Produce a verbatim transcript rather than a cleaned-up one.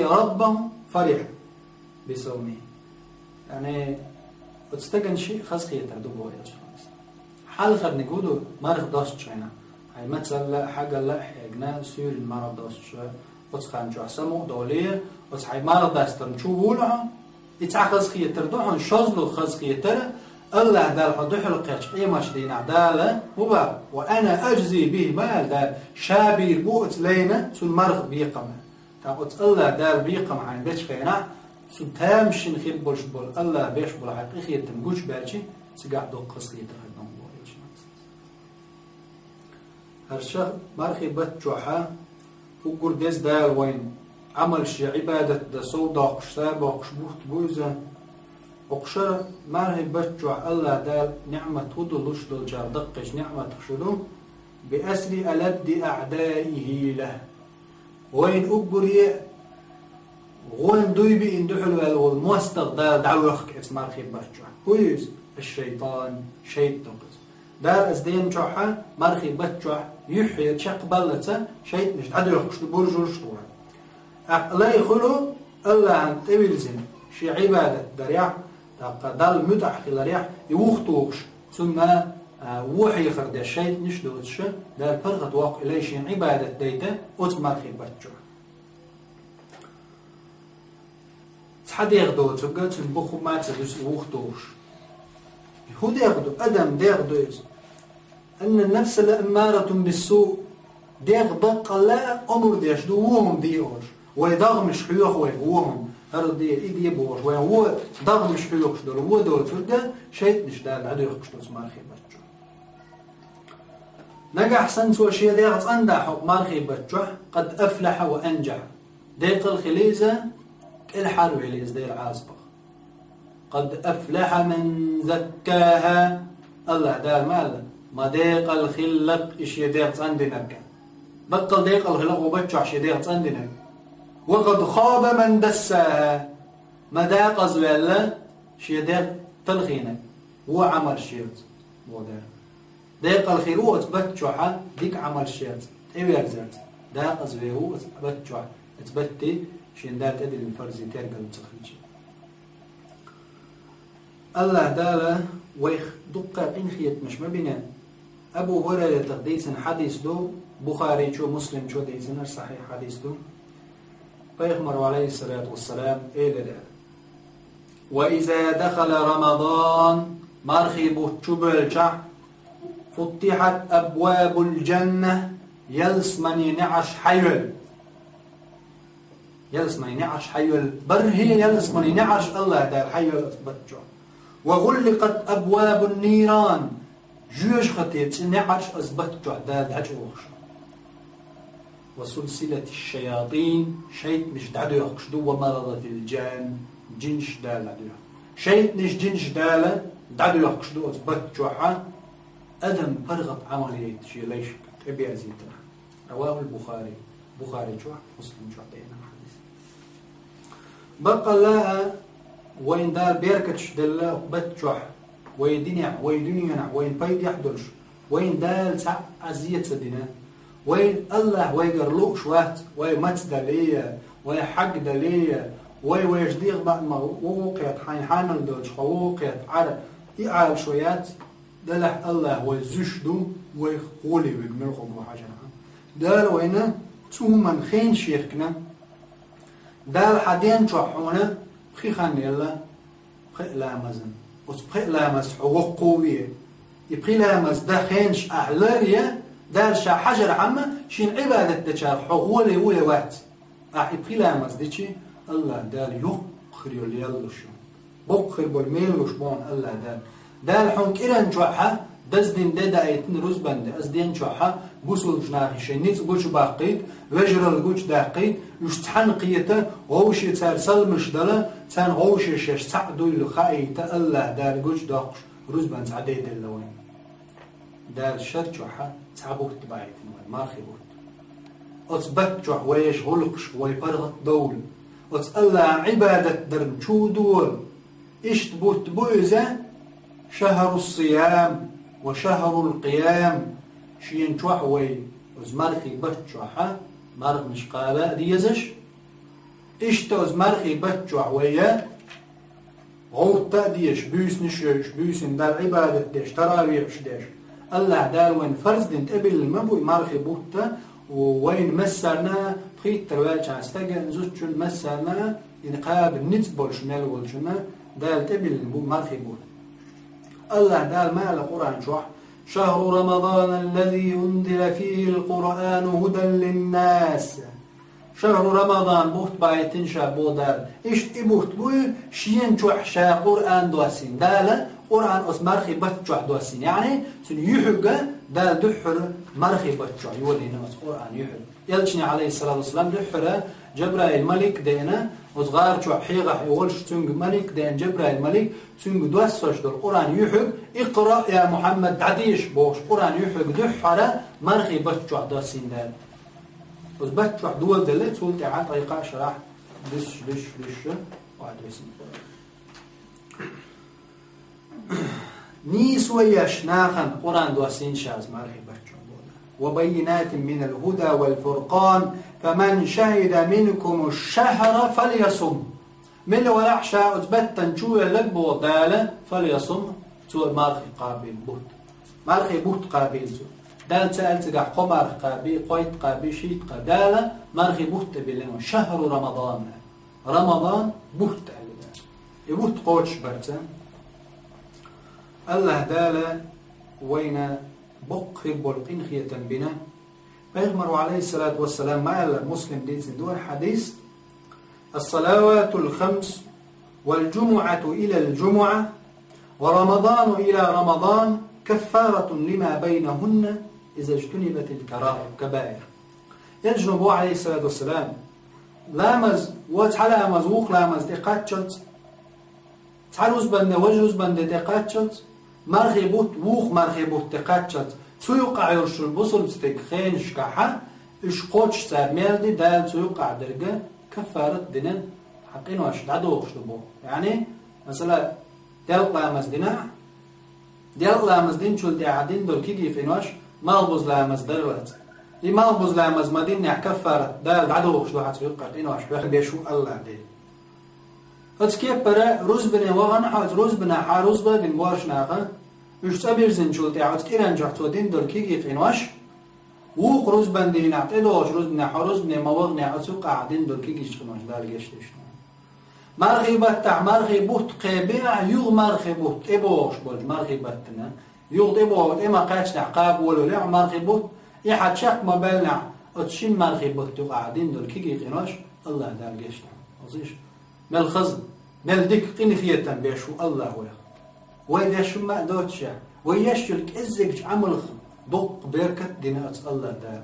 ربه فرح بصومه. Яъни, оцу стагана шиъ хазахетар ду боху Элчано. Хьалхарниг хӀун ду, марха достучу хенахь, хьайн мацалла а, хьагалла а хьегна, суьйранна марха достуш, оцу хан чохь самукъа долий, оцу хьайн марха дастарна чу вуьйлу хьо, и цхьа хазахетар ду хьуна, шозлагӀа хазахетар, АллахӀ Дала хьо дуьхьал кхечу къематчу дийнахь Дала хӀун боху: «وأنا أجزي به», ма аьлла Дала, ша бийр бу оцу лайна цунна марха бекхам. ТӀаккха оцу АллахӀ Дала бекхам хьайна бечу хенахь, цу тамашийна хир болуш болу АллахӀа беш болу хьайн къинхетам гучубаьлчи, цигахь доккха хазахетар хир ду боху Элчано. ХӀара шарахь мархи баттахь уггар деза Дала вайна Ӏамалш я, Ӏибадат дан сов доккхуш, сов боккхуш бутт бу иза. Оцу шарахь мархи баттахь АллахӀ Дала ниӀмат хӀун ду луш долчарна даккхийчу ниӀматах шу ду: «بأسر ألد أعدائه له». Вайна уггаре а гӀоьнна дуй биъна дуьхьал ваьлла волу мостагӀа Дала дӀавоьхку оцу мархи баттахь. ХӀун ю иза? Аш-шайтан, шайтӀа ду иза. Дала оцу ден чохь а, мархи баттахь а, юьххьера чекхбаллалц шайтӀанаш дӀадоьхкуш ду, буржалш ду вайн. ТӀаккха лай хуьлу АллахӀана тӀевирзина, шен Ӏибадат дарехь, тӀаккха Далла муьтӀахь хиларехь, и вухатухуш, цунна, а, вон хьехар деш шайтӀанаш доцуш, Дала паргӀатвоккху и лай шена Ӏибадат дайта оцу мархи баттахь. Цхьа дегӀ доцург а цуьнан бухахь ма ца дуьсу и вухатухуш. И хӀун дегӀ ду? Адам дегӀ ду иза. «إن النفس لأمارة بالسوء». ДегӀ баккъалла а омра деш ду вон хӀума де олуш. Вай догӀмаш хьоьху вайх вон хӀума. ХӀара де, и де бохуш. Вайн вон догӀмаш хьоьхуш долу вон доцург а шайтӀанаш Дала дӀадоьхкуш ду оцу мархи баттахь. Нагахь санна цо шен дегӀ цӀандахь хӀокху мархи баттахь, «قد أفلح وأنجح». Декъала хили иза, кӀелхьарвели иза Делан Ӏазапах. «قد أفلح من زكاها». АллахӀ Дала ма аьлла: «Ма декъала хилла-кх и шен дегӀ цӀандинарг». Баккъал декъала хилла-кх вон баттахь шен дегӀ цӀандинарг. «وقد خاب من دساها». Ма декъазваьлла шен дегӀ талхийнарг, вон Ӏамалш ярца, боху Дала. Декъала хир ву оцу баттахь дика Ӏамалш ярца, тӀеверзарца, декъазвер ву оцу баттахь, оцу батте шен Дала тӀедиллина фарзе тергал ца хилча. АллахӀ Дала вайх дуккха къинхетамаш ма бина. Абу ХӀурайратах дийцина хьадис ду, Бухаричо, Муслимчо дийцина, сахьихь хьадис ду. Пайхамар, алейхиссалату вассалам, элира: «وإذا دخل رمضان», мархи бутт чу боьлчахь, «فتحت أبواب الجنة», ялсаманин неӀарш хьайоьллу. Ялсаманин неӀарш хьайоьллу. БархӀе ялсаманин неӀарш АллахӀ Дала хьайоьллу оцу баттахь. «وغلقت أبواب النيران». Жоьжахатин цӀе неӀарш оцу баттахь Дала дӀачӀогӀуш. «وسلسلت الشياطين», шайтӀанаш дӀадоьхкуш ду, «ومردة الجان», жинаш Дала дӀадоьхку. ШайтӀанаш, жинаш Дала дӀадоьхкуш ду оцу баттахь, адам паргӀат Ӏамал яйта шен лайшка тӀеберзийтина. رواه البخاري. Бухаричохь, Муслимчохь деана хьадис. Баккъалла а, вайн Дала беркаташ делла баттахь, вай динехь, вай дуьненахь, вайн пайдехь долуш, вайн Дала цхьа а зе ца дина. Вайн АллахӀ вайгара лууш вац, вай маца дале а, вай хьаг дале а, вай вайша дегӀ баа ма ву кхета, хьайн хьанал долчу хьо ву кхета, Ӏара, и Ӏалашо яц. Делахь АллахӀ вай зуьйш ду, вайх гӀоле вега муьлхха бу хьажархьама. Дала вайна цу хӀуманна хенаш ехкина. Дала хьан ден чохь хьуна пхи хан елла, пхи а ламазан. Оцу пхи а ламаз хьо воккхо ве. И пхи ламаз дан хенаш ахь лар е, Дала ша хьажархьама, шена Ӏибадат дечарах хьо гӀоле ву я вац. Ахь и пхи ламаз дичи, АллахӀ Дала йоккха хир йолу ял луш ю. Боккха хир болу мел луш боху АллахӀ Дала. Дала хьуна кӀиран чохь а даздина де даийтина рузбан де, аса ден чохь а бусулбачу нахе шайн ницкъ гучубаккхийта, вежаралла гучудаккхийта, уьш цхьаьна кхета, вовше цара салмаш дала, царна вовше шаьш цхьаъ дуйла хаийта АллахӀ Дала гучудоккхуш рузбан цхьа де делла вайн. Дала шар чохь а цхьа бутт баийтина вайн, мархи бутт. Оцу баттахь вайша гӀуллакхаш вай паргӀат довла. Оцу АллахӀан Ӏибадат дарна чу довла. Иштта бутт бу иза: «شهر الصيام وشهر القيام». Шена чохь вай оцу мархи баттахь а марханаш кхаба а дезаш, Иштта оцу мархий баттахь вай гӀовтта а деш, буьйсанаш а йойуш, буьйсанна Далла Ӏибадат деш, таравихьаш деш, АллахӀа Дала вайна фарз дина тӀебиллина ма бу и мархий бутт, вайна массарна а, пхийттара ваьллачу стагана, зудчунна массарна а, и кхаба ницкъ болуш мел волчунна Дала тӀебиллина бу мархий бутт. АллахӀа Дала ма аьлла Къуръан чохь: «شهر رمضان الذي أنزل فيه القرآن هدى للناس». Шахру Рамадан бутт баийтина ша боху Дала. Иштта и бутт буй, шена чохь ша Къуръан доссийна. Дала Къуръан оцу мархий баттахь доссийна. Яъни, цуьнан юьхьиг Дала дуьххьара мархий баттахь йолийна оцу Къуръан юьхьиг. Элчане, Ӏалайхиссалату вассалам, дуьххьара Джабраил малик а деана, оцу гӀар чохь хьегӀахь и волуш цуьнга малик а деана, Джабраил малик, цуьнга доссош долу Къуръан юьхьиг, «Икъраъ, я Мухьаммад», дӀадеша бохуш, Къуръан юьхьиг дуьххьара мархий баттахь доссийна Дала. Оцу баттахь доладелла, цул тӀаьхьа ткъе кхаа шарахь дуьсуш, дуьсуш, дуьсуш, охьадоьссина Къуръан. Нийсо еш нахана Къуръан доссийна ша оцу мархий баттахь боху Дала. «وبينات من الهدى والفرقان فمن شهد منكم الشهر فليصمه». Мила валахь ша оцу беттан чу велларг боху Дала, «فليصمه», цо мархий кхабийла бутт. Мархий бутт кхабийла цо. Дала ца аьлла цигахь кхо марха кхаби, кхойтта кхаби, шийтта кхаби. Дала мархий бутт тӀебиллина, шахру Рамадан. Рамадан бутт аьлла Дала. И бутт кхочуш бара царна. АллахӀа Дала вайна боккха хир болу къинхетам бина. Пайхамара, Ӏалайхиссалату вассалам, ма аьлла, Муслим дийцина ду хьадис: «الصلوات الخمس والجمعة إلى الجمعة ورمضان إلى رمضان كفارة لما بينهن إذا اجتنبت الكبائر». Элчано боху, Ӏалайхиссалату вассалам: «Ламаз, вон цхьа ламаз вукху ламаза тӀе кхаччалц, цхьа рузбанан де важа рузбанан де тӀе кхаччалц, мархий бутт вукху мархий бутт тӀе кхаччалц, цу юккъехь йолуш йолу бусалба стеган хенашкахь, уьш кхочуш цара мел ди, Дала цу юккъехь дерг каффарат дина, хьан къинош дӀадохуш ду», – боху. Яъни, масала, делкъа ламаз дина, делкъа ламаз динчул тӀаьхьа дина долу кегий къинош малхбуза ламаз дара лаца. И малхбуза ламаз ма диннехь каффарат Дала дӀадохуш ду хьан цу юккъехь къинош, бехбеш ву АллахӀ Дела. Оцу кеппара рузбане вахана хьо, оцу рузбанехь хьан рузба а дина боьрша наха, уьш цӀа бирзинчул тӀаьхьа оцу кӀиран чохь цо дина долу кегий къинош, вукху рузбанан дийнахь тӀедогӀучу рузбанехь хьо рузбане ма ваханехь оцу юккъехь дина долу кегийчу къинош Дала гечдеш ду. Мархий баттахь мархий бутт кхебехь, юха мархий бутт тӀебогӀуш болчу мархий баттана, юха тӀебогӀу тӀе ма кхаьчнехь кхаба волавелехь мархий бутт, и хьан чекх ма баьллинехь, оцу шина мархий бутт юкъахь дина долу кегий къинош АллахӀ Дала гечдо. Хазиш, мел хаза, мел дика къинхетам беш ву АллахӀ вайх. Вай деш хӀумма а доццушехь, вай еш йолу кӀеззигчу Ӏамалх дуккха беркат а дина оцу АллахӀ Дала.